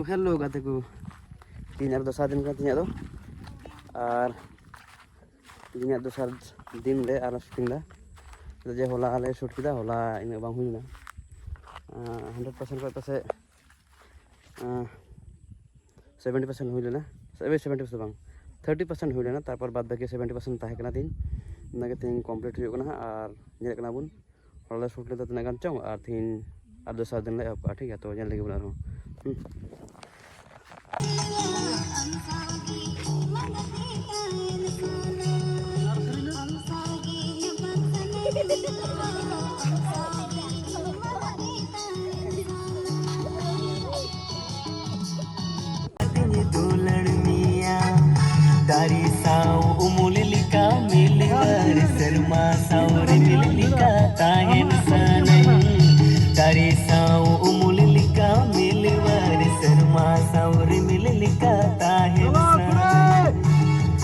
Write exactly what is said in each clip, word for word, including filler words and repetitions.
Hello ᱜᱟᱛᱮ ᱠᱚ, ᱛᱮᱦᱮᱧ ᱟᱨ ᱫᱚᱥᱟᱨ ᱫᱤᱱ ᱠᱟᱱᱟ ᱛᱮᱦᱮᱧᱟᱜ ᱫᱚ᱾ ᱟᱨ ᱛᱮᱦᱮᱧᱟᱜ ᱫᱚᱥᱟᱨ ᱫᱤᱱ ᱞᱮ ᱟᱨ ᱥᱩᱴᱤᱝ ᱫᱟ᱾ ᱪᱮᱫᱟᱜ ᱡᱮ ᱦᱚᱞᱟ ᱞᱮ ᱥᱩᱴ ᱠᱮᱫᱟ, ᱦᱚᱞᱟ ᱤᱱᱟᱹᱜ ᱵᱟᱝ ᱦᱩᱭ ᱞᱮᱱᱟ᱾ ᱦᱟᱱᱰᱨᱮᱰ ᱯᱟᱨᱥᱮᱱᱴ ᱠᱷᱚᱱ ᱯᱟᱥᱮᱡ ᱥᱮᱵᱷᱮᱱᱴᱤ ᱯᱟᱨᱥᱮᱱᱴ ᱦᱩᱭ ᱞᱮᱱᱟ, ᱥᱮᱵᱷᱮᱱᱴᱤ ᱯᱟᱨᱥᱮᱱᱴ ᱵᱟᱝ, ᱛᱷᱟᱨᱴᱤ ᱯᱟᱨᱥᱮᱱᱴ ᱦᱩᱭ ᱞᱮᱱᱟ᱾ ᱛᱟᱨᱯᱚᱨ ᱵᱟᱫ ᱵᱟᱹᱠᱤ ᱥᱮᱵᱷᱮᱱᱴᱤ ᱯᱟᱨᱥᱮᱱᱴ ᱛᱟᱦᱮᱸ ᱠᱟᱱᱟ ᱛᱤᱧ, ᱚᱱᱟᱜᱮ ᱛᱤᱦᱤᱧ ᱠᱚᱢᱯᱞᱤᱴ ᱦᱩᱭᱩᱜ ᱠᱟᱱᱟ ᱦᱟᱸᱜ᱾ ᱟᱨ ᱧᱮᱞᱮᱫ ᱠᱟᱱᱟ ᱵᱚᱱ ᱦᱚᱞᱟ ᱞᱮ ᱥᱩᱴ ᱞᱮᱫᱟ ᱛᱤᱱᱟᱹᱜ ᱜᱟᱱ ᱪᱚᱝ, ᱟᱨ ᱛᱤᱦᱤᱧ ᱟᱨ ᱫᱚᱥᱟᱨ ᱫᱤᱱ ᱞᱮ ᱮᱦᱚᱵ ᱠᱟᱜᱼᱟ, ᱴᱷᱤᱠ ᱜᱮᱭᱟ? ᱛᱚ ᱧᱮᱞ ᱞᱮᱜᱮ ᱵᱚᱱ ᱟᱨᱦᱚᱸ᱾ ᱦᱩᱸ᱾ ᱫᱩᱞᱟᱹᱲ ᱢᱮᱭᱟ ᱫᱟᱨᱮ ᱥᱟᱶ ᱩᱢᱩᱞ ᱞᱮᱠᱟ ᱢᱤᱞᱣᱟᱨ ᱥᱮᱨᱢᱟ ᱥᱟᱶ ᱨᱤᱢᱤᱞ ᱞᱮᱠᱟ ᱛᱟᱦᱮᱱ ᱥᱟᱱᱟᱧ᱾ ᱫᱟᱨᱮ ᱥᱟᱶ ᱩᱢᱩᱞ ᱞᱮᱠᱟ ᱢᱤᱞᱣᱟᱨ ᱥᱮᱨᱢᱟ ᱥᱟᱶ ᱨᱤᱢᱤᱞ ᱞᱮᱠᱟ ᱛᱟᱦᱮᱱ ᱥᱟᱱᱟᱧ᱾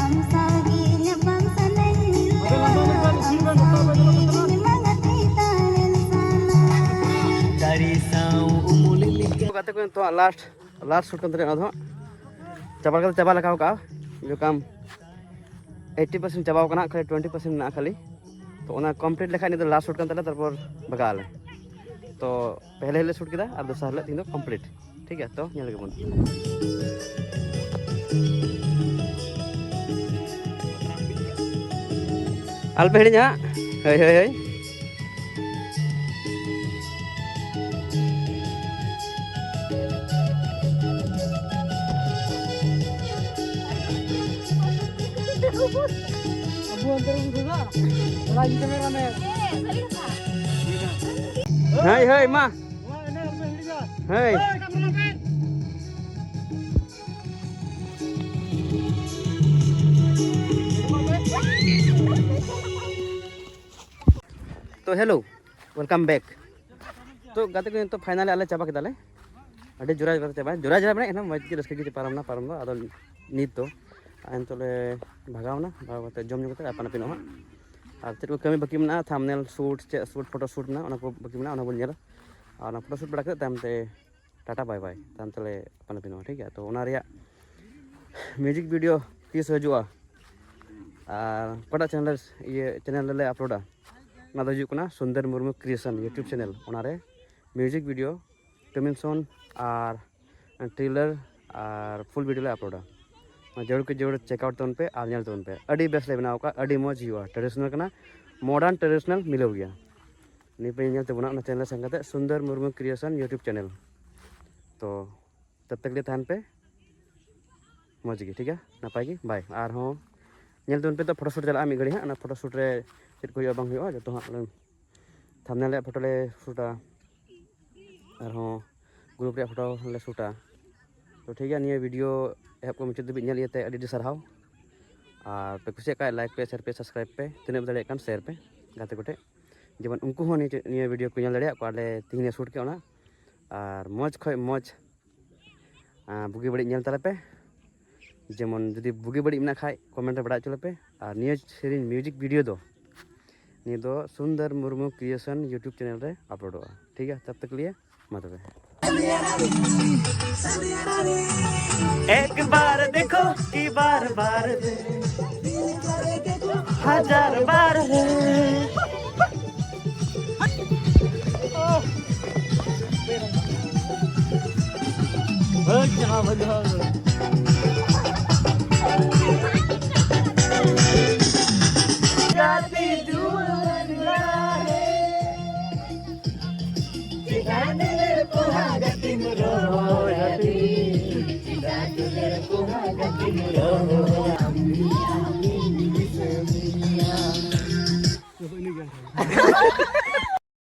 ᱟᱢ ᱥᱟᱶ ᱜᱮ ᱧᱟᱯᱟᱢ ᱥᱟᱱᱟᱧ ᱢᱤᱞᱣᱟᱨ ᱟᱢ ᱥᱟᱶ ᱜᱮ ᱥᱤᱱᱮᱢᱟ ᱜᱟᱛᱮ ᱛᱟᱦᱮᱱ ᱥᱟᱱᱟᱧ᱾ ᱫᱟᱨᱮ ᱥᱟᱶ ᱩᱢᱩᱞ ᱞᱮᱠᱟ᱾ ᱜᱟᱛᱮ ᱠᱚ, ᱱᱤᱛᱚᱜ ᱞᱟᱥᱴ ᱞᱟᱥᱴ ᱥᱩᱴ ᱠᱟᱱ ᱛᱟᱞᱮᱭᱟ ᱚᱱᱟ ᱫᱚ ᱦᱟᱸᱜ᱾ ᱪᱟᱵᱟ ᱠᱟᱛᱮ ᱪᱟᱵᱟ ᱞᱮᱠᱟ ᱠᱟᱜᱼᱟ, ᱡᱚᱠᱟᱢ ᱮᱭᱤᱴᱴᱤ ᱯᱟᱨᱥᱮᱱᱴ ᱪᱟᱵᱟᱣ ᱠᱟᱱᱟ, ᱠᱷᱟᱹᱞᱤ ᱴᱩᱭᱮᱱᱴᱤ ᱯᱟᱨᱥᱮᱱᱴ ᱢᱮᱱᱟᱜᱼᱟ ᱠᱷᱟᱹᱞᱤ᱾ ᱛᱚ ᱚᱱᱟ ᱠᱚᱢᱯᱞᱤᱴ ᱞᱮᱠᱷᱟᱡ ᱱᱤᱭᱟᱹ ᱫᱚ ᱞᱟᱥᱴ ᱥᱩᱴ ᱠᱟᱱ ᱛᱟᱞᱮᱭᱟ, ᱛᱟᱨᱯᱚᱨ ᱵᱷᱟᱜᱟᱜ ᱟᱞᱮ᱾ ᱛᱚ ᱯᱮᱦᱞᱮ ᱦᱤᱞᱳᱜ ᱥᱩᱴ ᱠᱮᱫᱟ ᱟᱨ ᱫᱚᱥᱟᱨ ᱦᱤᱞᱳᱜ ᱛᱤᱦᱤᱧ ᱫᱚ ᱠᱚᱢᱯᱞᱤᱴ᱾ ᱴᱷᱤᱠ ᱜᱮᱭᱟ, ᱛᱚ ᱧᱮᱞ ᱞᱮᱜᱮ ᱵᱚᱱ᱾ ᱟᱞᱚᱯᱮ ᱦᱤᱲᱤᱧᱟ ᱦᱟᱸᱜ᱾ ᱦᱳᱭ, ᱦᱳᱭ, ᱦᱳᱭ᱾ ᱦᱳᱭ, ᱦᱳᱭ, ᱢᱟ᱾ ᱦᱳᱭ᱾ ᱛᱚ, hello, welcome back. ᱛᱚ, ᱜᱟᱛᱮ ᱠᱚ, ᱱᱤᱛᱚᱜ finally ᱟᱞᱮ ᱪᱟᱵᱟ ᱠᱮᱫᱟᱞᱮ᱾ ᱟᱹᱰᱤ ᱡᱳᱨᱟ ᱡᱳᱨᱟ ᱛᱮ ᱪᱟᱵᱟ, ᱡᱳᱨᱟ ᱡᱳᱨᱟ ᱢᱟᱱᱮ ᱮᱱᱦᱚᱸ ᱢᱚᱡᱽ ᱜᱮ, ᱨᱟᱹᱥᱠᱟᱹ ᱜᱮ ᱯᱟᱨᱚᱢ ᱱᱟ, ᱯᱟᱨᱚᱢ ᱫᱚ᱾ ᱟᱫᱚ ᱱᱤᱛ ᱫᱚ, ᱟᱨ ᱱᱤᱛᱚᱜ ᱞᱮ ᱵᱷᱟᱜᱟᱣ ᱱᱟ, ᱵᱷᱟᱜᱟᱣ ᱠᱟᱛᱮ ᱡᱚᱢ ᱧᱩ ᱠᱟᱛᱮ ᱟᱯᱟᱱ ᱟᱹᱯᱤᱱᱚᱜ ᱦᱟᱸᱜ᱾ ᱟᱨ ᱪᱮᱫ ᱠᱚ ᱠᱟᱹᱢᱤ ᱵᱟᱹᱠᱤ ᱢᱮᱱᱟᱜᱼᱟ, thumbnail shoot, ᱪᱮᱫ shoot, photo shoot ᱢᱮᱱᱟᱜᱼᱟ, ᱚᱱᱟ ᱠᱚ ᱵᱟᱹᱠᱤ ᱢᱮᱱᱟᱜᱼᱟ, ᱚᱱᱟ ᱵᱚᱱ ᱧᱮᱞᱟ᱾ ᱟᱨ ᱚᱱᱟ photo shoot ᱵᱟᱲᱟ ᱠᱟᱛᱮ ᱛᱟᱭᱚᱢ ᱛᱮ ᱴᱟᱴᱟ ᱵᱟᱭ ᱵᱟᱭ, ᱛᱟᱭᱚᱢ ᱛᱮᱞᱮ ᱟᱯᱟᱱ ᱟᱹᱯᱤᱱᱚᱜᱼᱟ, ᱴᱷᱤᱠ ᱜᱮᱭᱟ? ᱛᱚ ᱚᱱᱟ ᱨᱮᱭᱟᱜ ᱢᱤᱣᱡᱤᱠ ᱵᱷᱤᱰᱤᱭᱳ ᱛᱤᱥ ᱦᱤᱡᱩᱜᱼᱟ ᱟᱨ ᱚᱠᱟᱴᱟᱜ ᱪᱮᱱᱮᱞ, ᱤᱭᱟᱹ ᱪᱮᱱᱮᱞ ᱨᱮᱞᱮ ᱟᱯᱞᱳᱰᱟ, ᱚᱱᱟ ᱫᱚ ᱦᱩᱭᱩᱜ ᱠᱟᱱᱟ ᱥᱩᱱᱫᱚᱨ ᱢᱩᱨᱢᱩ ᱠᱨᱤᱭᱮᱥᱚᱱ ᱭᱩᱴᱩᱵᱽ ᱪᱮᱱᱮᱞ᱾ ᱚᱱᱟᱨᱮ ᱢᱤᱣᱡᱤᱠ ᱵᱷᱤᱰᱤᱭᱳ, ᱴᱩᱢᱤᱱ ᱥᱚᱱ ᱟᱨ ᱴᱨᱮᱞᱟᱨ ᱟᱨ ᱯᱷᱩᱞ ᱵᱷᱤᱰᱤᱭᱳ ᱞᱮ ᱟᱯᱞᱳᱰᱟ᱾ ᱡᱟᱹᱨᱩᱲ ᱠᱤ ᱡᱟᱹᱨᱩᱲ ᱪᱮᱠ ᱟᱣᱩᱴ ᱛᱟᱵᱚᱱ ᱯᱮ ᱟᱨ ᱧᱮᱞ ᱛᱟᱵᱚᱱ ᱯᱮ, ᱟᱹᱰᱤ ᱵᱮᱥ ᱞᱮ ᱵᱮᱱᱟᱣ ᱟᱠᱟᱫᱼᱟ, ᱟᱹᱰᱤ ᱢᱚᱡᱽ ᱦᱩᱭᱩᱜᱼᱟ, ᱴᱨᱮᱰᱤᱥᱚᱱᱟᱞ ᱠᱟᱱᱟ, ᱢᱚᱰᱟᱨᱱ ᱴᱨᱮᱰᱤᱥᱚᱱᱟᱞ ᱢᱤᱞᱟᱹᱣ ᱜᱮᱭᱟ᱾ ᱱᱤᱭᱟᱹ ᱯᱮ ᱧᱮᱞ ᱛᱟᱵᱚᱱᱟ ᱚᱱᱟ ᱪᱮᱱᱮᱞ ᱥᱮᱱ ᱠᱟᱛᱮ ᱥᱩᱱᱫᱚᱨ ᱢᱩᱨᱢᱩ ᱠᱨᱤᱭᱮᱥᱚᱱ ᱭᱩᱴᱩᱵᱽ ᱪᱮᱱᱮᱞ᱾ ᱛᱚ ᱛᱚᱵ ᱛᱚᱠ ᱞᱤᱭᱮ ᱛᱟᱦᱮᱱ ᱯᱮ ᱢᱚᱡᱽ ᱜᱮ, ᱴᱷᱤᱠ ᱜᱮᱭᱟ, ᱱᱟᱯᱟᱭ ᱜᱮ, ᱵᱟᱭ᱾ ᱟᱨᱦᱚᱸ ᱧᱮᱞ ᱛᱟᱵᱚᱱ ᱯᱮ, ᱛᱚ ᱯᱷᱳᱴᱳ ᱥᱩᱴ ᱪᱟᱞᱟᱜᱼᱟ ᱢᱤᱫ ᱜᱷᱟᱹᱲᱤ ᱦᱟᱸᱜ, ᱚᱱᱟ ᱯᱷᱳᱴᱳ ᱥᱩᱴ ᱨᱮ ᱪᱮᱫ ᱠᱚ ᱦᱩᱭᱩᱜᱼᱟ ᱵᱟᱝ ᱦᱩᱭᱩᱜᱼᱟ ᱡᱚᱛᱚ ᱦᱟᱸᱜ ᱞᱮ ᱛᱷᱟᱢᱵᱱᱮᱞ ᱨᱮᱭᱟᱜ ᱯᱷᱳᱴᱳ ᱞᱮ ᱥᱩᱴᱟ, ᱟᱨᱦᱚᱸ ᱜᱨᱩᱯ ᱨᱮᱭᱟᱜ ᱯᱷᱳᱴᱳ ᱞᱮ ᱥᱩᱴᱟ᱾ ᱛᱚ ᱴᱷᱤᱠ ᱜᱮᱭᱟ, ᱱᱤᱭᱟᱹ ᱵᱷᱤᱰᱤᱭᱳ ᱮᱦᱚᱵ ᱠᱷᱚᱱ ᱢᱩᱪᱟᱹᱫ ᱫᱷᱟᱹᱵᱤᱡ ᱧᱮᱞ ᱤᱭᱟᱹᱛᱮ ᱟᱹᱰᱤ ᱟᱹᱰᱤ ᱥᱟᱨᱦᱟᱣ᱾ ᱟᱨ ᱯᱮ ᱠᱩᱥᱤᱭᱟᱜ ᱠᱷᱟᱡ ᱞᱟᱭᱤᱠ ᱯᱮ, ᱥᱮᱭᱟᱨ ᱯᱮ, ᱥᱟᱵᱥᱠᱨᱟᱭᱤᱵᱽ ᱯᱮ, ᱛᱤᱱᱟᱹᱜ ᱯᱮ ᱫᱟᱲᱮᱭᱟᱜ ᱠᱟᱱ ᱥᱮᱭᱟᱨ ᱯᱮ ᱜᱟᱛᱮ ᱠᱚᱴᱷᱮᱡ, ᱡᱮᱢᱚᱱ ᱩᱱᱠᱩ ᱦᱚᱸ ᱱᱤᱭᱟᱹ ᱱᱤᱭᱟᱹ ᱵᱷᱤᱰᱤᱭᱳ ᱠᱚ ᱧᱮᱞ ᱫᱟᱲᱮᱭᱟᱜ ᱠᱚ ᱟᱞᱮ ᱛᱤᱦᱤᱧ ᱞᱮ ᱥᱩᱴ ᱠᱮᱫ ᱚᱱᱟ᱾ ᱟᱨ ᱢᱚᱡᱽ ᱠᱷᱚᱡ ᱢᱚᱡᱽ ᱟᱨ ᱵᱩᱜᱤ ᱵᱟᱹᱲᱤᱡ ᱧᱮᱞ ᱛᱟᱞᱮ ᱯᱮ᱾ ᱡᱮᱢᱚᱱ ᱡᱩᱫᱤ ᱵᱩᱜᱤ ᱵᱟᱹᱲᱤᱡ ᱢᱮᱱᱟᱜ ᱠᱷᱟᱡ ᱠᱚᱢᱮᱱᱴ ᱨᱮ ᱵᱟᱲᱟᱭ ᱦᱚᱪᱚ ᱞᱮᱯᱮ᱾ ᱟᱨ ᱱᱤᱭᱟᱹ ᱥᱮᱨᱮᱧ ᱢᱤᱣᱡᱤᱠ ᱵᱷᱤᱰᱤᱭᱳ ᱫᱚ, ᱱᱤᱭᱟᱹ ᱫᱚ ᱥᱩᱱᱫᱚᱨ ᱢᱩᱨᱢᱩ ᱠᱨᱤᱭᱮᱥᱚᱱ ᱭᱩᱴᱩᱵᱽ ᱪᱮᱱᱮᱞ ᱨᱮ ᱟᱯᱞᱳᱰᱚᱜᱼᱟ, ᱴᱷᱤᱠ ᱜᱮᱭᱟ? ᱛᱚᱵ ᱛᱚᱠ ᱞᱤᱭᱮ ᱢᱟ ᱛᱚᱵᱮ। एक बार देखो कि बार बार, हजार बार है।